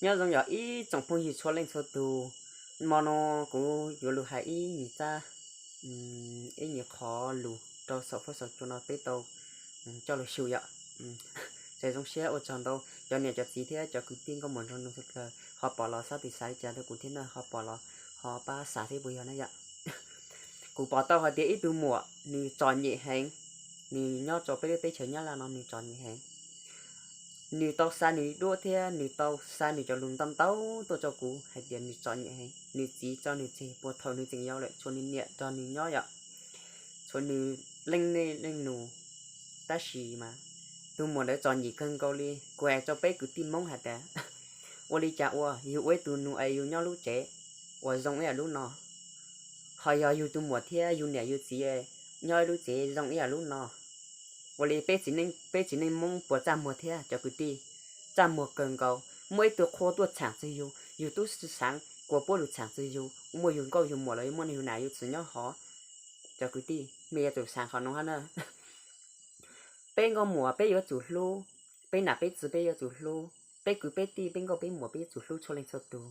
Nyob zoo yog ib tsoom phooj ywg txhua leej txhua tus, hmo no kuv yuav lug hais ib nyuag txab, ib nyuag qhov lus rau saum fuab saum cua no peb tau coj lug xyuas yom. Txawm zoo siab ua tsaug ntau cov niam cov txiv thiab cov kwv tij nkauj muam nraug nus sawv dlawg ho pom los xab tis xav li cas rau kuv thiab na, ho pom los ho pab xav thiab puas yog na yom. Kuv pom tau hais tias ib tug muam nws txom nyem heev, nws nyob rau peb lub teb chaws Nyab Laj no nws txom nyem heev. Nws tau xa nws duab thiab nws tau xa nws cov lus ntau ntau tuaj rau kuv hais tias nws txom nyem heev, nws txiv tso nws tseg puag thaum nws tseem yau lawm, tshuav nws niam nrog nws nyob yom, tshuav nws leej niam leej nus. Tab sis mas tus muam ntawd txom nyem kawg nkaus li. Kuv hais rau peb kwv tij Hmoob hais tias, ua li cas ua yus ua ib tug nus es yus nyob lub tsev uas zoo ib yam lub no, ho yog yus tus muam thiab yus niam yus txiv nyob ib lub tsev zoo ib yam lub no, ua li peb txiv neej Hmoob puas txaj muag thiab cov kwv tij? Txaj muag kawg nkaus. Muaj ib tug qhua tuaj txhaam txug yus, yus tub xaav kuas puab lug txhaam txug yus, muaj yus nkauj yus muam los yog muaj yus nam yus txiv nyob hov. Cov kwv tij, mej yuav tsum xaav qhov no hab na. Peb nkauj muam peb yuav tsum hlub, peb nam peb txiv peb yuav tsum hlub, peb kwv peb tij peb nkauj peb muam peb yuav tsum hlub txhua leej txhua tus.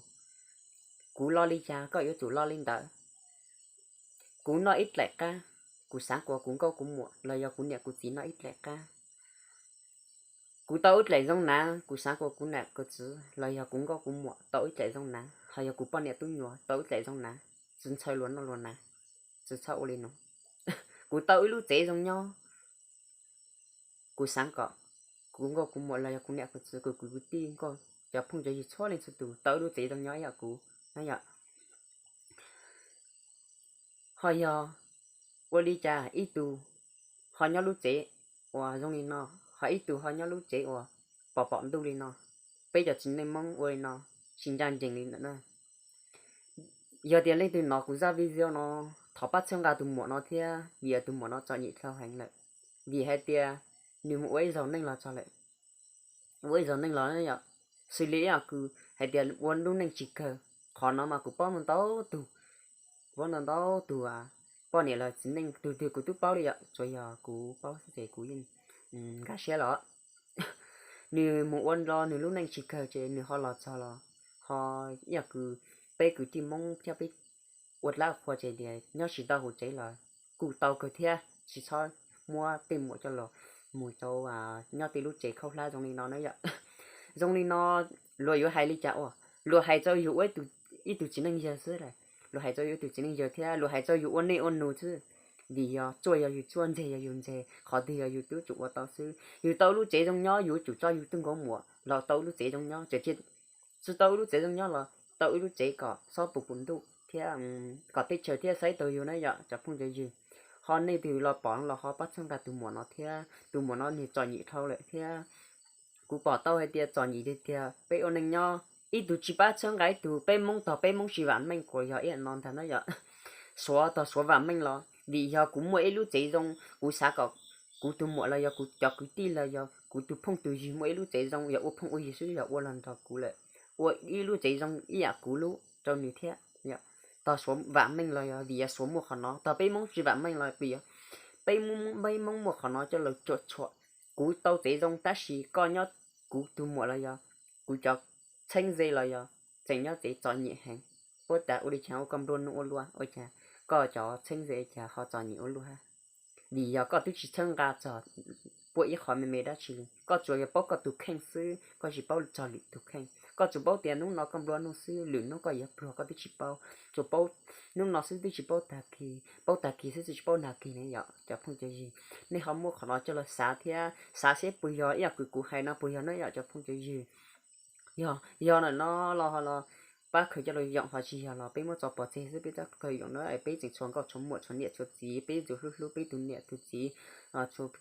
Kuv loj li cas koj yuav tsum loj li ntawd. Kuv noj ib dlaim qab, kuv xaav kuas kuv nkauj kuv muam los yog kuv niam kuv txiv noj ib dlaim qab. Kuv tau ib dlaim zoo nav, kuv xaav kuas kuv nam kuv txiv los yog kuv nkauj kuv muam tau ib dlaim zoo nav, ho yog kuv poj niam tub nyuam tau ib dlaim zoo nav, tsi ntxhawb luag noj luag nav, tsi txhob ua li no. Kuv tau ib lub tsev zoo nyob, kuv xaav kom kuv nkauj kuv muam los yog kuv niam kuv txiv kuv kwv kuv tij nkauj cov phooj cov ywg txhua leej txhua tus tau ib lub tsev zoo nyob ib yam kuv na yom. Ho yog ua li cas ib tug ho nyob lub tsev uas zoo li no, ho ib tug ho nyob lub tsev uas pom pom ntuj li no, peb cov txiv neej Hmoob ua li no tsis ncaj ncees li ntawm na. Yog tias leej twg nov kuv zaj video no, thov pab txhawb nqa tus muam no thiab, vim tus muam no txom nyem dhau heev lawm. Vim hais tias nws mus ua ib zaug neej los txog lawm, ua ib zaug neej los yom, xws li ib yam kws hais tias ua lub neej tsis kawg. Qhov no mas kuv paub ntau ntau tug, paub ntau ntau tug poj niam los txiv neej, tug twg kuv twb paub li yom, tsuas yog kuv paub xwb ces kuv yeej nkag siab los. Nws mus ua los nws lub neej tsis kawg ces nws ho los txog los, ho ib yam kws peb kwv tij Hmoob thiab peb ua dlaab qhua ces tias nyob tsis tau hauv tsev los kuj tau kawg thiab, tsis txhob muab tej muam coj los mus rau nyob tej lub tsev khaub hlab zoo li no na yom. Zoo li no luag yuav hais li cas ua, luag hais rau yus ua ib tug txiv neej yawg xwb las, luag hais rau yus ib tug txiv neej yawg thiab luag hais rau yus ua nej ua nus xwb. Vim yog tsuaj yog yus tsuaj, ntseg yog yus ntseg, qhov twg yog yus twb tsum ua tau xwb. Yus tau lub tsev zoo nyob yus tsum tso yus tug nkauj muam los tau lub tsev zoo nyob, tseem tsis tau ib lub txev zoo nyob los tau ib lub tsev kom xob pum pum ntuj thiab kom teb chaws thiaj saib taus yus na yom cov phooj cov ywg. Ho nej twg los pom los ho pab txhawb nqa tus muam no thiab, tus muam no nws txom nyem dhau lawm thiab. Kuv pom tau hais tias txom nyem tiag tiag, peb ua neej nyob ib tug tsis pab txhawb nqa ib tug, peb Hmoob tog peb Hmoob tsis vam meej kuas yog ib yam no ntag na yom. Suav tog Suav vam meej los vim yog kuv muaj ib lub tsev zoo, kuv xav kom kuv tus muam los yog kuv cov kwv tij los yog kuv tus phooj tus ywg muaj ib lub tsev zoo, yog ua phooj ua ywg xwb yog ua los nrog kuv lawm, ua ib lub tsev zoo ib yam kuv lub rau nws thiab. Tog Suav vam meej los yog vim yog Suav muaj qhov no, tog peb Hmoob tsis vam meej los vim yog peb Hmoob muaj qhov no coj los cuam tshuam. Kuv tau tsev zoo tab sis koj nyob, kuv tus muam los yog kuv cov txheeb ze los yog tseem nyob tsev txom nyem heev. Ua tas ua li cas ua koj nplua nuj ua luaj, ua cas koj cov txheeb ze cas ho txom nyem ua luaj hab? Vim yog koj twb tsis txhawb nqa txog puab ib qho me me dab tsi li, koj tsuas yog paub koj tus kheej xwb, koj tsis paub txog lwm tus kheej. Koj tsuas paub tias hnub no koj nplua nuj xwb, lwm hnub koj yuav pluag koj twb tsis paub. Tsuas paub hnub no xwb twb tsis paub tag kis, paub tag kis xwb twb tsis paub nag kis ne yom cov phooj cov ywg. Nej ho muab qhov no coj los xav thiab, xav seb puas yog ib yam kws kuv hais no puas yog na yom cov phooj cov ywg. Yog, yog ntawm no los ho los pab khaws coj los yoom, ho tsis yog los peb muab tso pov tseg xwb, peb txhob khaws yoom na, peb tseem tshuav nkauj tshuav muam tshuav niam tshuav txiv, peb yuav tsum hlub hlub peb tus niam tus txiv,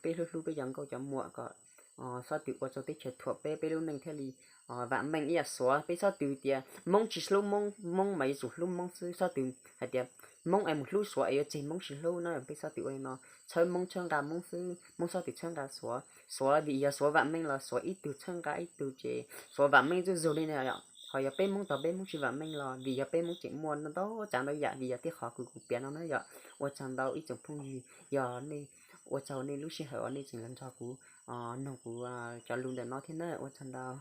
peb hlub hlub peb cov nkauj cov muam kom xob twm ua rau teb chaws thuam peb, peb lub neej thiaj li vam meej ib yam Suav. Peb xob twm tias Hmoob tsis hlub Hmoob, Hmoob mas yuav tsum hlub Hmoob xwb, xob twm hais tias Hmoob es mus hlub Suav es yuav tseg Hmoob tsis hlub na. Peb xob twm ua li no, txhawb Hmoob txhawb nqa Hmoob xwb, Hmoob xob twm txhawb nqa Suav. Suav vim yog Suav vam meej los Suav ib tug txhawb nqa ib tug ces Suav vam meej zuj zug li na yom. Ho yog peb Hmoob tog peb Hmoob tsis vam meej los vim yog peb Hmoob tseem muaj ntau tsav ntau yam, vim yog tej qhov kws kuv piav no na yom. Ua tsaug ntau ib tsoom phooj ywg, yog nej, ua tsaug nej lub sij hawm uas nej tseem los nrog kuv noog kuv cov lus ntawm no thiab na, ua tsaug ntau.